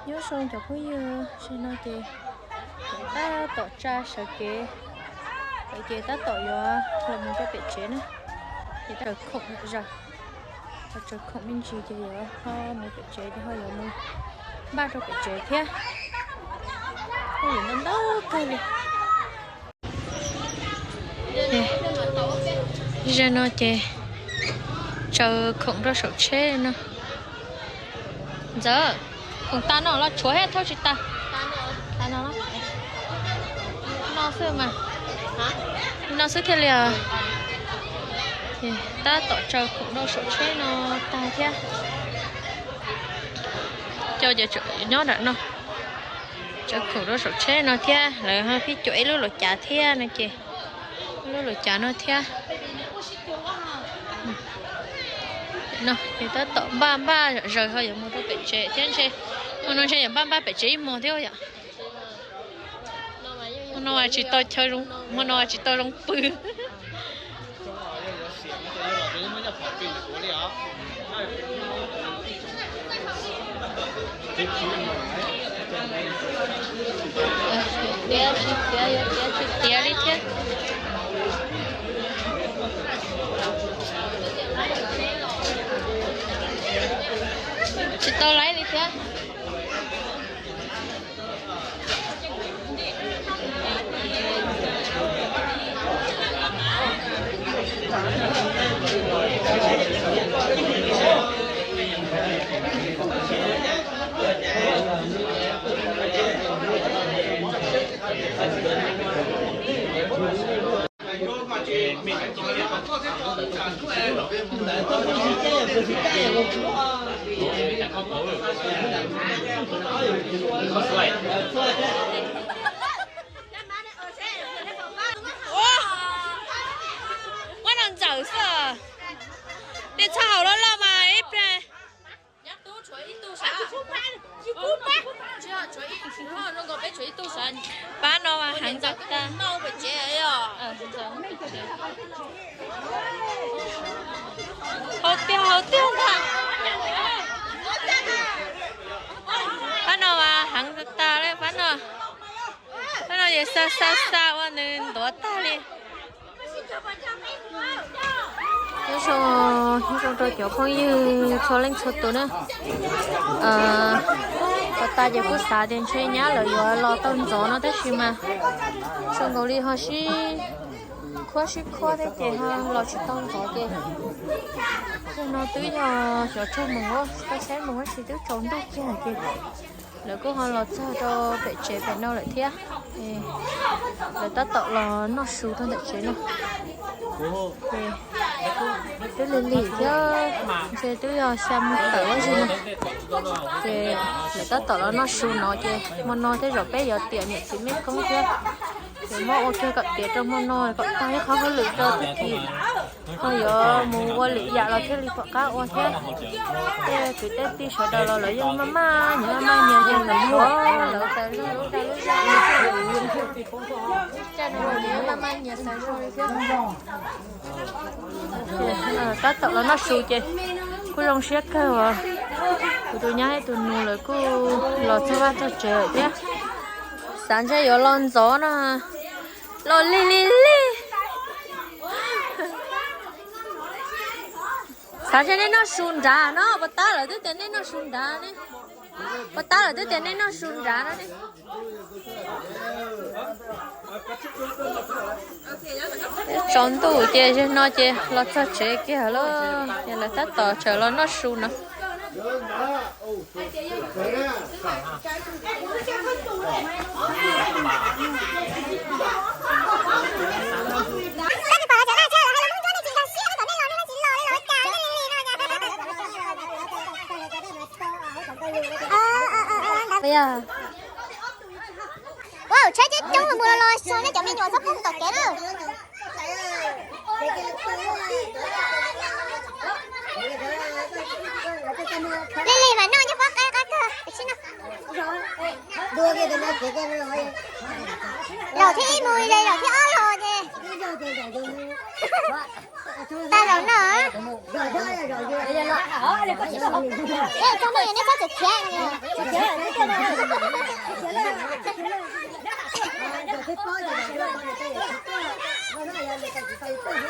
Nyob zoo cov phooj ywg, zaum no ces tab tom tsa sawv kev, ces tab tom yuav los mus rau pem tsev na. Ces tab tom khoom zom zaws, tsaws khoom me ntsis ces yuav ho mus pem tsev ces ho yuav mus npaj rau pem tsev thiab. Ntau ntau kawg li. Zaum no ces tsaws khoom rau saum tsheb no. Ntxawm, khoom tas no los tshuav thiab thauj tsis tas? No xwb mas. No xwb thiaj li os. Tab tom tsaws khoom rau saum tsheb no tag thiab. Coj cov nyob nram no tsaws khoom rau saum tsheb no thiab, lawv ho pib cuam ib lub laus cav thiab no ces, lub laus cav no thiab. No ces tab tom npaj npaj zom zaws ho yuav mus rau pem tsev thiab ntshe, hmo no ntshe yuav npaj npaj pem tsev ib hmos thiab yom. Hmo no tsis tau chaw zoo, hmo no tsis tau zoo pw. Tiav tsis tiav, yuav tiav tsis tiav li thiab. Tsis tau laib li thiab. Ua, muab no ntxawm xwb. Tej txhaj hauv loj loj mas ib pliag. Pab no mas heev ntau tag. Hauv tiag hauv tiag ntag. Pab no mas heev tag li pab no. Pab no ces xa xa xa ua nws ntuav tag li. Nyob zoo, nyob zoo rau cov phooj ywg txhua leej txhua tus na. Puas tas ces kuj xav tias ntshe nyab lawv yuav los tau ntxov no tab sis mas zoo nkaus li ho sib khuab sib khuab thiab ces ho los tsis tau ntxov ces. Zaum no twb yog xyov tsawg moos, tau saib moos tab sis twb tsaus ntuj kiag ces lawv kuj ho los txog rau pem tsev pem no lawm thiab. Lawv tab tom los noj su rau ntawm tsev no. Twb lig lig thiab, ntshe twb yog xya moos tawm ua zig no. Ces lawv tab tom los noj su no ces hmo no tej zaum peb yuav tiam niam txiv mej koob thiab. Ces muab ua kiag kom tiav rau hmo no kom tag ib qhov hauj lwm rau tag kis ho yuav mus ua lwm yam los thiaj li pom qab ua thiab. Tej kwv tej tij sawv daws los lawv yeej maj maj nyias maj maj nyias nyias lawv tas zog lub dag lub zog. Maj maj nyias tas zog li thiab. Tab tom los noj su ces kuj zoo siab kawg os. Kuv tus nyab ib tus nus lawv kuj los txog vaj txog tsev lawm thiab. Xav ntshe yuav los ntxov no, los lig lig lig. Xav ntshe nej noj su nrad no, puas tab lawv twb tias nej noj su nrad ne. Puas tab lawv twb tias nej noj su nrad no ne. Tsaus ntuj ces zaum no ces los txog tsev kiag lawm, ces lawv tab tom tseem los noj su no. Ua, tsheb coob coob mus los los xyov nej cov me nyuam txhob poob tom kev lawm. Lig lig mas noj nyob pob qab qab kawg, sim no. Zaum thib ib mus li, zaum thib ob los ces tag zaum no. Txoj no yog nej txhob txwm khiav. Pob ces yog lub pob no tej, pob no yog lawv tau tsis tau ib tug